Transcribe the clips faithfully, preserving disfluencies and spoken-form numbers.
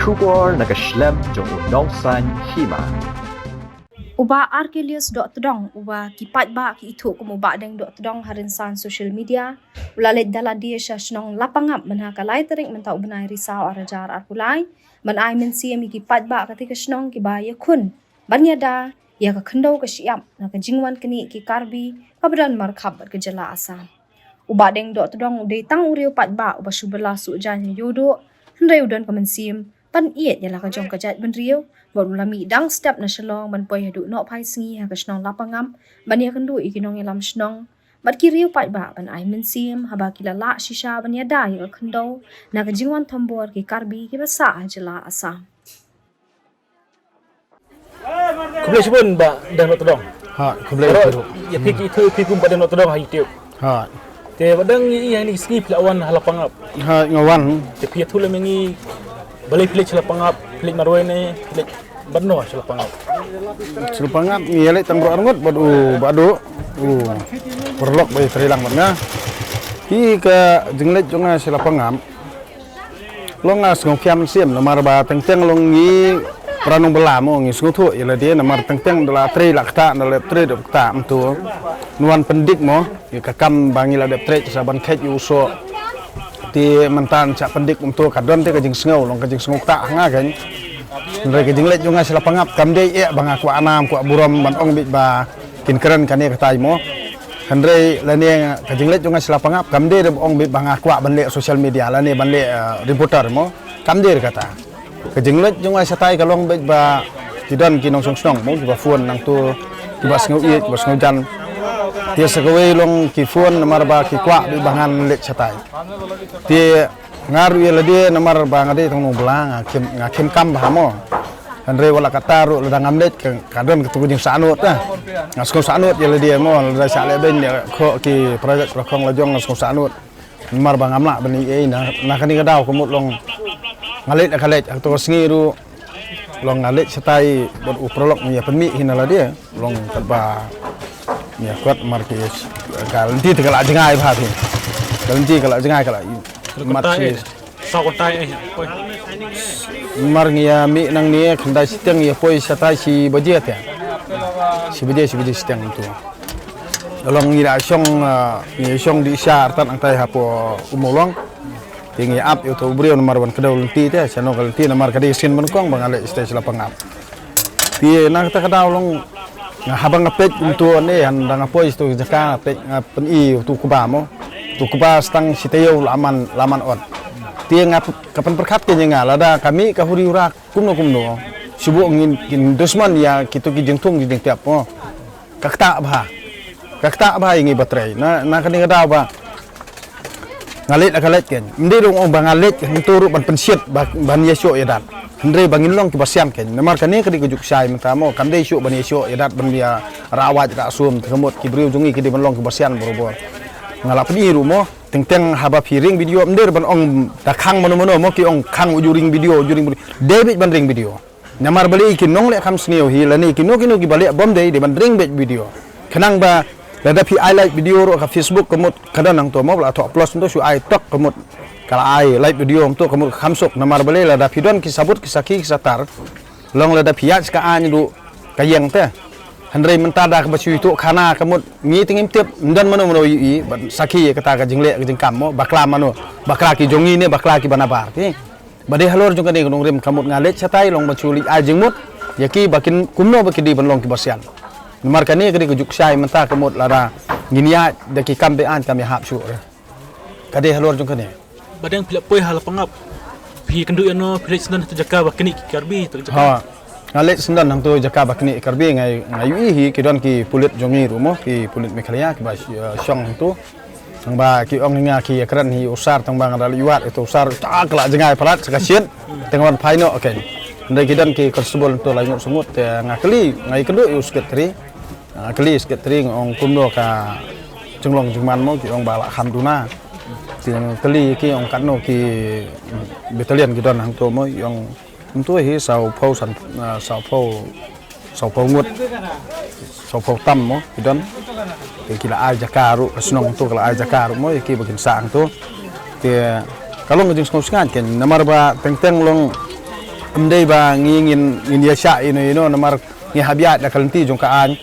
Khubor na ka shlem jong u Nongsaiñ Hima. U Bah Archelaus Dohtdong, uba ki paidbah ki ithuh kum u Bahdeng Dohtdong ha rynsan social media, u la leit da lade sha shnong Lapangap mynha ka lai tarik mynta u bnai Risaw ar hajar arphew lai, ban ai mynsiem ïa ki paidbah kata ka shnong kiba ïakhun ban ïada ïa ka khyndew ka shyiap na ka jingwan knieh ki Karbi kaba don markhap bad ka jylla Assam. U Bahdeng Dohtdong u dei tang u riew paidbah uba shu bylla suh jaiñ ha Ïewduh, hynrei u don ka mynsiem ban ïeit ïa la ka jong ka jaitbynriew, bad u la mih dang step na Shillong ban poi haduh Nohphaisngi ha ka shnong Lapangap ban ïakynduh ïa ki nongïalam shnong bad ki riew paidbah ban ai mynsiem haba ki la lah shisha ban ïada ïa ka khyndew na ka jingwan thombor ki Karbi kiba sah ha jylla Assam. Khublei shibun Bah Deng Dohtdong. Ha, khublei. Ïa phi ki ithuh phi kum Bah Deng Dohtdong ha YouTube. Ha. Te Bah Deng, ïa kine ki sngi phi la wan ha Lapangap. Ha, nga wan. Te phi ïathuh lem ïa ngi balei phi leit sha Lapangap, phi leit marwei ne phi leit bad no sha Lapangap? Sha Lapangap ngi ïaleit tang baroh arngut bad u Bah Doh, u paralok ba ïatreilang bad nga. Hi ka jingleit jong nga sha Lapangap. Long nga sngewkhia mynsiem namar ba teng teng long ngi para nongbylla mo, ngi sngewthuh ïa lade namar teng teng da la trei la ktah, da la trei da ktah mynta. Ngi wan pyndik mo ïa ka kam ba ngi la dep trei sa ban kheit ïa u soh. Te mynta sa pyndik mynta ka don te ka jingsngew, long ka jingsngew ktah ha nga kan. Hynrei ka jingleit jong nga sha Lapangap kam dei eh ba nga kwah nam kwah burom ban ong beit ba kin kren kane katai mo. Hynrei lane ka jingleit jong nga sha Lapangap kam dei ruh ba ong beit ba nga kwah ban leh social media lane ban leh, eh, reporter mo. Kam dei ruh kata. Ka jingleit jong nga shatai ka long beit ba ki don ki nongshong shnong mo kiba phone nangto kiba sngew ïeit kiba sngew jan. Te sa kawei long ki phone namar ba ki kwah beit ba ngan leit shatai. Te nga ruh ïa lade namar ba nga dei tang nongbylla nga khlem, nga khlem kam bha mo. Hynrei wat la katta ruh lada ngam leit ka, ka don katu ka jingsahnud ah. Nga sngewsahnud ïa lade mo, lada shah leh beiñ ïa khoh ki project la khong la jong nga sngewsahnud. Namar ba ngam lah ban ïa ei na, na kane ka daw ka mut long nga leit la ka leit, ha katu ka sngi ruh long nga leit shatai bad u paralok ngi ïa pynmih hi na lade. Long katba ngi ïa kot mar ki ka lynti te ka la jngai bha phi. Ka lynti ka la jngai ka la mat shi. Saw kyntai eh, poi. Mar ngi ïa mih nangne khyndai shiteng ïa poi shatai shi baje te. Shi baje, shi baje shiteng tu. Long ngi la shong, ah, ngi shong dih sha artat nangtai hapoh u Mawlong. Te ngi ap ïa uto u briew namar ban kdew lynti te, shano ka lynti namar ka dei sien ban kong ba nga leit shatai sha Lapangap. Te na kata ka daw long nga haba nga peit uto ne han da nga poi shato ka jaka nga peit nga pyni uto u kba mo. Uto u kba stang shi taïew la man, la man ot. Te nga p-, ka pynpyrkhat kein ïa nga lada ka mih ka huri hura kumno kumno. Shu buh ngin kin dusman ïa kito ki jingthung ki jingtep mo. Ka ktah bha. Ka ktah bha ïa ngi ba trei. Na, na kane ka daw ba nga leit la ka leit kein. Ym dei dong ong ba nga leit hangto ruh ban pynshit ba, ban ïashoh ïadat. Hynrei ba ngin long kiba sian kein. Namar kane ka dei ka juk shai mynta mo. Kam dei shuh ban ïashoh ïadat ban ïa rawat da sum te ka mut ki briew jong ngi ki dei ban long kiba sian barabor. Nga la pyni ruh mo. Teng teng haba phi ring video ym dei ban ong da khang mano mano mo ki ong khang u ju ring video, u ju ring video. Dei beit ban ring video. Namar balei ki nongleh kham sniew hi lane kino kino kiba leh bym dei dei ban ring beit video. Khnang ba lada phi ai live video ruh ka Facebook ka mut ka don hangto mo ba la thoh plus hangto shu ai tok ka mut ka la ai live video hangto ka mut kham suk namar balei lada phi don ki sabut ki sakhi ki satar. Long lada phi ïaid ka aiñ ruh ka ïeng te. Hynrei mynta da kaba shu ïathuh khana ka mut ngi te ngim tip ym don mano mano ïohi ban sakhi ïa kata ka jingleh ka jingkam mo bakla mano bakla ki jong ngi ne bakla kiba nabar te. Ba dei halor jong kane ka nongrim ka mut nga leit shatai long ban shu leit ai jingmut ïa ki ba kin kumno ba ki dei ban long kiba sian. Namar kane ka dei ka juk shai mynta ka mut lada ngin ïaid da ki kam be-aiñ kam ïahap shuh re. Ka dei halor jong kane. Ba dang phi la poi ha Lapangap. Phi kynduh ïano phi leit sdang ha tu jaka ba knieh ki Karbi tu jaka. Ha. Nga leit sdang hangto jaka ba knieh Karbi nga, nga ïohi hi ki don ki pulit jong ngi ruh mo ki pulit Meghalaya kiba, eh, shong hangto. Tang ba ki ong nga ki ïa kren hi u sar tang ba nga da leit wad ïa u sar ta ka la jngai palat sa ka shit. Tang wan phai noh, okay. Hynrei ki don ki constable to lai ngut sngut te nga kylli nga ïa kynduh ïa u secretary. Nga kylli secretary nga ong kumno ka jinglong jingman mo ki ong ba la kham duna. Te nga kylli ki ong katno ki battalion ki don hangto mo ki ong Ntu hi saw phew san, ah, saw phew, saw phew ngut, saw phew tam mo, ki don. Te ki la ai jaka ruh, ka shnong tu ka la ai jaka ruh mo, ki ba kin sah tu. Te ka long ka jingsngew sngewsih kein, namar ba teng teng long Ym dei ba ngi ngin, ngin ïa shah ïa no ïa no namar ngi hap ïaid da ka lynti jong ka aiñ.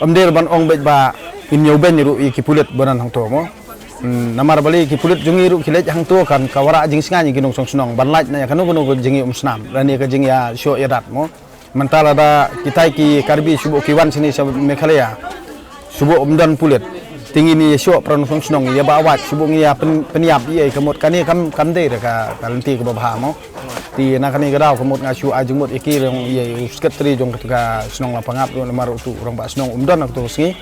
Ym dei ban ong beit ba ngin ïa beiñ ruh ïa ki pulit ba don hangto mo. Hmm, namar balei ki pulit jong ngi ruh ki leit hangto kan ka wanrah jingsngain ïa ki nongshong shnong ban lait na ïa kano kano ka jingïaumsnam lane ka jingïashoh ïadat mo. Mynta lada kitai ki Karbi shu buh ki wan shane sha Meghalaya, shu buh ym don pulit. Te ngin ïa shoh para nongshong shnong ïa ba wad, shu buh ngin ïa pyn-, pynïap ïa ka mut kane kam, kam dei da ka, ka lynti kaba bha mo. Te na kane ka daw ka mut nga shu ai jingmut ïa ki rong ïa u secretary jong ka shnong Lapangap ruh namar utu rangbah shnong um don ha kato ka sngi.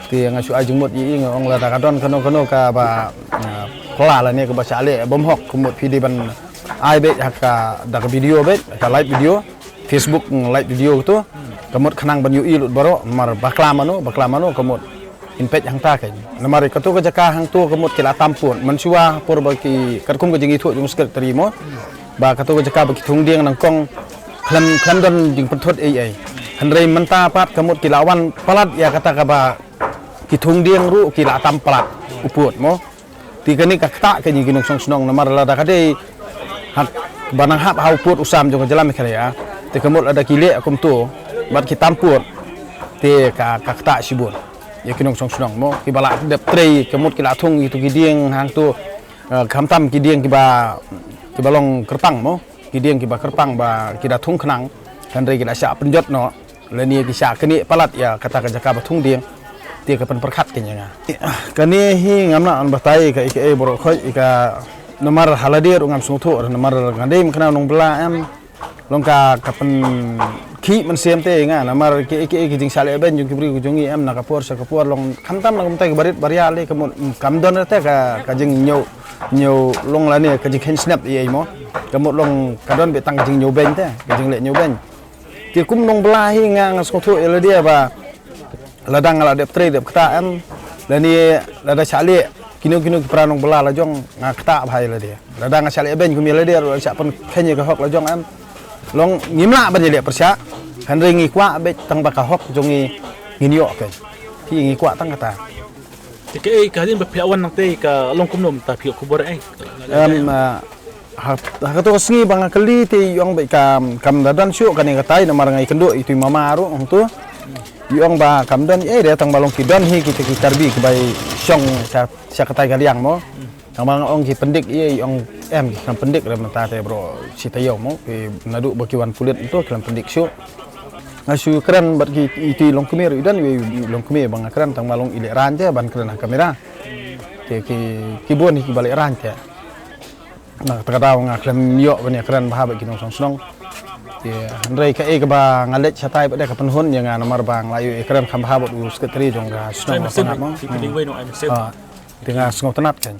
Te nga shu ai jingmut ïa i nga ong lada ka don kano kano kaba, ah, pla lane kaba shah leh bym hok ka mut phi dei ban ai beit ha ka da ka video beit, ka live video. Facebook, mm, live video kato. Ka mut khnang ban ïohi lut baroh, namar bakla mano, bakla mano, ka mut in peit hangta kein. Namar kato ka jaka hangto ka mut ki la tam pud. Mynshuwa por ba ki katkum ka jingithuh jong secretary mo. Ba kato ka jaka ba ki thung dieng nyngkong khlem, khlem don jingpynthut ei ei. Hynrei mynta pat ka mut ki la wan palat ïa kata kaba ki thung dieng ruh ki la tam palat u pud mo. Te kane ka ktah ka jong ki nongshong shnong namar lada ka dei hap ba nang hap ha u pud u sam jong ka jylla Meghalaya. Te ka mut lada ki leh kumto bad ki tam pud te ka, ka ktah shibun ïa ki nongshong shnong mo, kiba la dep trei ka mut ki la thung ïa tu ki dieng hangto, eh, khamtam ki dieng kiba, kiba long kyrpang mo, ki dieng kiba kyrpang ba ki da thung khnang hynrei ki da shah pynjot noh. Lane ki shah knieh palat ïa kata ka jaka ba thung dieng. Te ka pynpyrkhat kein ïa nga. Kane hi ngam lah ban batai ka ïa ka ïa baroh khoit ïa ka namar ha lade ruh ngam sngewthuh namar nga dei mynkhana nongbylla em. Long ka, ka pynkhih mynsiem te ïa nga namar ki ïa ka ïa ka jingshah leh beiñ jong ki briew jong ngi em na ka por sha ka por long khamtam na kumta ka barit baria le ka mut, mm, kam don te ka, ka jingñiew, ñiew long lane ka jingkheiñ snep ïa mo. Ka mut long ka don beit tang ka jingñiew beiñ te, ka jingleh ñiew beiñ. Te kum nongbylla hi nga nga sngewthuh ïa lade ba lada nga la dep trei dep ktah em lane lada shah leh kino kino ki para nongbylla la jong nga ktah bha ïa lade. Lada nga shah leh beiñ kum ïa lade ruh shah pynkheiñ ïa ka hok la jong em. Long ngim lah ban ïaleh pyrshah. Hynrei ngi kwah beit tang ba ka hok jong ngi ngin ïoh kein. Phi ngi kwah tang kata. Te kaei ka hadien ba phi wan nangtei ka long kumno mynta phi ïoh khubor ei? Em, ah, ha, ha kato ka sngi ba nga kylli te i ong beit kam, kam da don shuh kane katai namar nga ïakynduh ïa itu i mama ruh hangto. I ong ba kam don ei re tang ba long ki don hi kita ki Karbi kiba shong sha, sha katai ka liang mo. Tang ba nga ong ki pyndik ïa i ong em ki khlem pyndik re mynta te bro shi taïew mo ki naduh ba ki wan pulit hangto ki khlem pyndik shuh. Nga shu kren bad ki itu i longkmie ruh i don i longkmie ba nga kren tang ba long i lehraiñ te ban kren ha kamera. Te ki, ki bun hi kiba lehraiñ te. Na kata ka daw nga khlem ïoh ban ïakren bha bad ki nongshong shnong. Te hynrei kaei kaba nga leit shatai bad ka pynhun ïa nga namar ba nga la ïoh ïakren kham bha bad u secretary jong ka shnong. Te nga sngewtynnat kein.